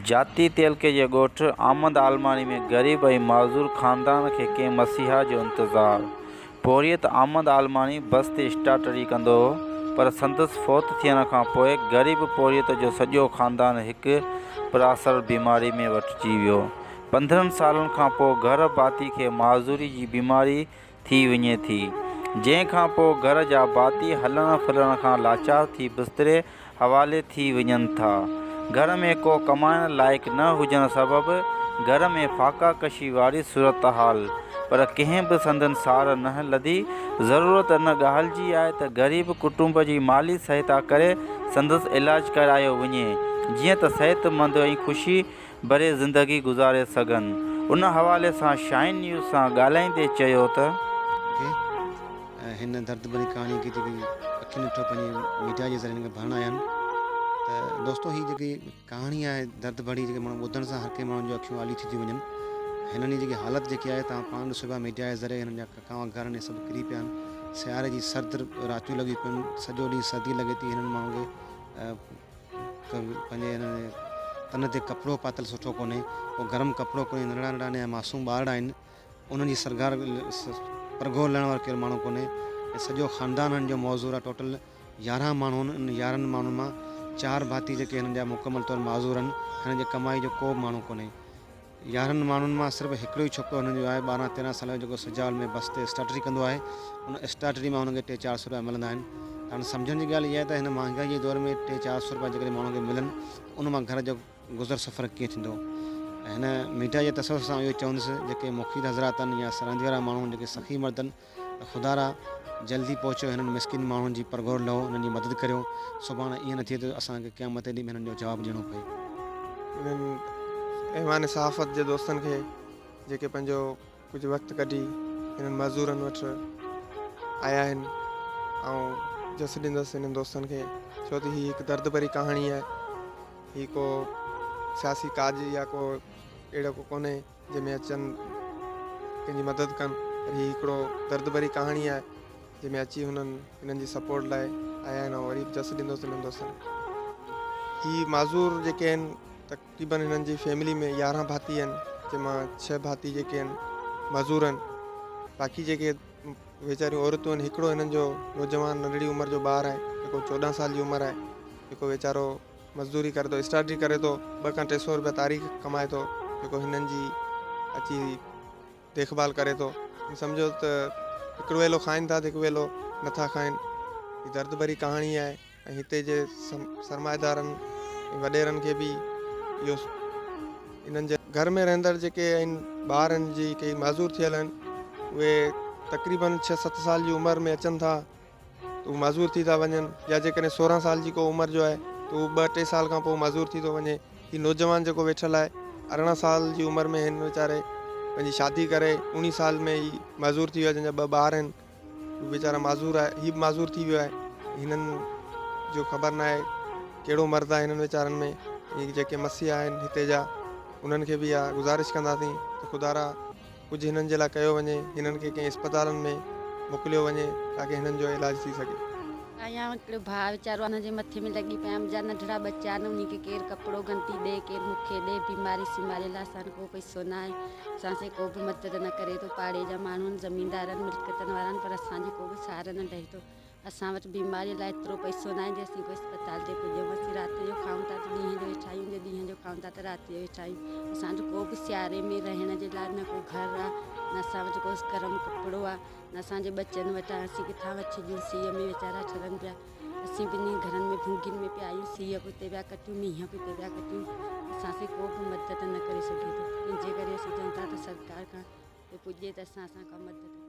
جاتي تعلقي جي ڳوٺ آمد عالماڻي ۾ غريب ۽ معذور خاندان کي ڪنهن مسيحا جو انتظار. پورهيت آمد عالماڻي بس تي اسٽارٽري ڪندو هو پر سندس فوت ٿيڻ کان پوء غريب پورهيت جو سڄو خاندان هڪ پراثر بيماري ۾ وٺجي ويو. 15 سالن کان پوء گهر ڀاتي کي معذوري جي بيماري ٿي وڃي ٿي، جنهن کان پوء گهر جا ڀاتي هلڻ ڦرڻ کان لاچار ٿي بستري حوالي ٿي وڃن ٿا. گهر ۾ ڪو ڪمائڻ لائق نه هجڻ سبب گهر ۾ فاقا ڪشي واري صورتحال، پر ڪنهن به سندن سار نه لڌي. ضرورت ان ڳالهه جي آهي ته غريب ڪٽنب جي مالي سهائتا ڪري سندس علاج ڪرايو وڃي، جيئن ته صحتمند ۽ خوشي ڀري زندگي گذاري سگهن. ان حوالي سان شائن نيوز سان ڳالهائيندي چيو ته. کي ۽ هن درد ڀري ڪهاڻي کي جيڪي اکين ڏٺو پنهنجي ميڊيا جي ذريعي هن کي ڀرڻ آيا آهن ته دوستو هي جيڪي ڪهاڻي آهي درد ڀري جيڪي ماڻهو ٻڌڻ سان هر ڪنهن ماڻهو جون اکيون آليون ٿي ٿيون وڃن هنن جي جيڪي حالت جيڪي آهي توهان پاڻ ڏسو پيا ميڊيا جي ذريعي هنن جا ڪکاوان گهر ۽ سڀ ڪري پيا آهن سياري جي سرد راتيون لڳيون پيون آهن سڄو ڏينهن سردي لڳي ٿي هنن ماڻهن کي پنهنجي هن تن تي ڪپڙو پاتل سٺو ڪونهي ڪو گرم ڪپڙو ڪونهي ننڍڙا ننڍڙا نيا معصوم ٻارڙا آهن انهن جي سرگار پرگهور لهڻ وارو ڪير ماڻهو ڪونهي ۽ سڄو خاندان هنن جو معذور آهي ٽوٽل 11 ماڻهو آهن انهن 11 ماڻهن مان چار ڀاتي جيڪي هنن جا مڪمل طور معذور آهن هنن جي ڪمائي جو ڪو به ماڻهو ڪونهي 11 ماڻهن مان صرف هڪڙو ئي ڇوڪرو هنن جو آهي 12 13 سالن جو جيڪو سجاول ۾ بس تي اسٽارٽري ڪندو آهي ان اسٽارٽري مان هن کي ٽي چار سو روپيا ملندا آهن ته هاڻي سمجهڻ جي ڳالهه اها آهي ته هن مهانگائي جي دور ۾ ٽي چار سو روپيا جيڪڏهن ماڻهن کي ملن ته ان مان گهر جو گذر سفر ڪيئن ٿيندو ۽ هن ميڊيا جي تصور سان اهو چوندس جيڪي مفيد حضرات آهن يا سرهندي وارا ماڻهو جيڪي سخي مرد آهن ته خدارا جلدي پهچو هنن مسڪين ماڻهن جي پرگهور لهو هنن جي مدد ڪريو سڀاڻ ائين نه ٿئي ته اسان کي قيامت جي ڏينهن به هنن جو جواب ڏيڻو پئي. انهن ايوان صحافت جي دوستن کي جيڪي پنهنجو ڪجهه وقت ڪڍي هنن معذورن وٽ آيا آهن آئون جس ڏيندس انهن دوستن کي ڇو ته هي هڪ درد ڀري ڪهاڻي آهي هي ڪو سياسي ڪاڄ يا ڪو اهڙو ڪو ڪونهي جنهن ۾ اچن ڪنهن جي مدد ڪن پر هي هڪڙو درد ڀري ڪهاڻي آهي جنهن ۾ اچي هنن هنن جي سپورٽ لاء آيا آهن وري به جس ڏيندس انهن دوستن کي هي معذور جيڪي آهن تقريبن هنن جي فيملي ۾ 11 ڀاتي آهن جنهن مان 6 ڀاتي جيڪي آهن معذور آهن باقي جيڪي ويچاريون عورتون آهن هڪڙو هنن جو نوجوان ننڍڙي عمر جو ٻار آهي جيڪو 14 سال جي عمر آهي جيڪو ويچارو مزدوري ڪري ٿو اسٽارٽري ڪري ٿو 2 کان 3 سو روپيا تاريخ ڪمائي ٿو جيڪو هنن جي اچي ديک ڀال ڪري ٿو سمجهو ته هڪڙو ويلو کائن ٿا ته هڪ ويلو نٿا کائن هي درد ڀري ڪهاڻي آهي ۽ هتي جي سرمائيدارن ۽ وڏيرن کي به اهو انهن جي گهر ۾ رهندڙ جيڪي آهن ٻار آهن جيڪي معذور ٿيل آهن اهي تقريبن 6 7 سال جي عمر ۾ اچن ٿا ته هو معذور ٿي ٿا وڃن يا جيڪڏهن 16 سال جي ڪو عمر جو آهي ته هو 2 3 سال کان پوء معذور ٿي ٿو وڃي. هي نوجوان جيڪو ويٺل آهي 18 سال جي عمر ۾ هن ويچاري پنهنجي شادي ڪري 19 سال ۾ ئي معذور ٿي ويو آهي جنهن جا 2 ٻار آهن هو ويچارا معذور آهي هي به معذور ٿي ويو آهي هنن جو خبر نه آهي ڪهڙو مرض آهي هنن ويچارن ۾ هي جيڪي مسيحا آهن هتي جا انهن کي به اها گذارش ڪنداسين ته خدارا ڪجهه هنن جي لاء ڪيو وڃي، هنن کي ڪنهن اسپتالن ۾ موڪليو وڃي تاڪه هنن جو علاج ٿي سگهي. آهيان هڪڙو ڀاء ويچارو ان جي مٿي ۾ لڳي پيا منهنجا ننڍڙا ٻچا آهن انهي کي ڪير ڪپڙو گهنٽي ڏي ڪير مون کي ڏي بيماري سيماري لاء اسان وٽ ڪو پئسو نه آهي اسان سين ڪو به مدد نه ڪري ٿو پاڙي جا ماڻهو آهن زميندار آهن ملڪيتن وارا آهن پر اسان جي ڪو به سار نه لهي ٿو اسان وٽ بيماريء لاء ايترو پئسو ناهي جو اسين ڪو اسپتال تي پڄون. اسين رات جو کائون ٿا ته ڏينهن جو ويٺا آهيون، جي ڏينهن جو کائون ٿا ته رات جو ويٺا آهيون. اسان وٽ ڪو به سياري ۾ رهڻ جي لاء نه ڪو گهر آهي، نه اسان وٽ ڪو گرم ڪپڙو آهي، نه اسان جي ٻچن وٽ آهي. اسين ڪٿان وٺي ڏيون؟ سيء ۾ ويچارا ٺرن پيا. اسين ٻنهي گهرن ۾ ڀونگين ۾ پيا آهيون. سيء به اتي پيا ڪٽيون، مينهن به اتي پيا ڪٽيون. اسان سين ڪو به مدد نه ڪري سگهي ٿو. ان جي ڪري اسين چئون ٿا ته سرڪار کان پڄي ته اسان سان ڪا مدد ڪري.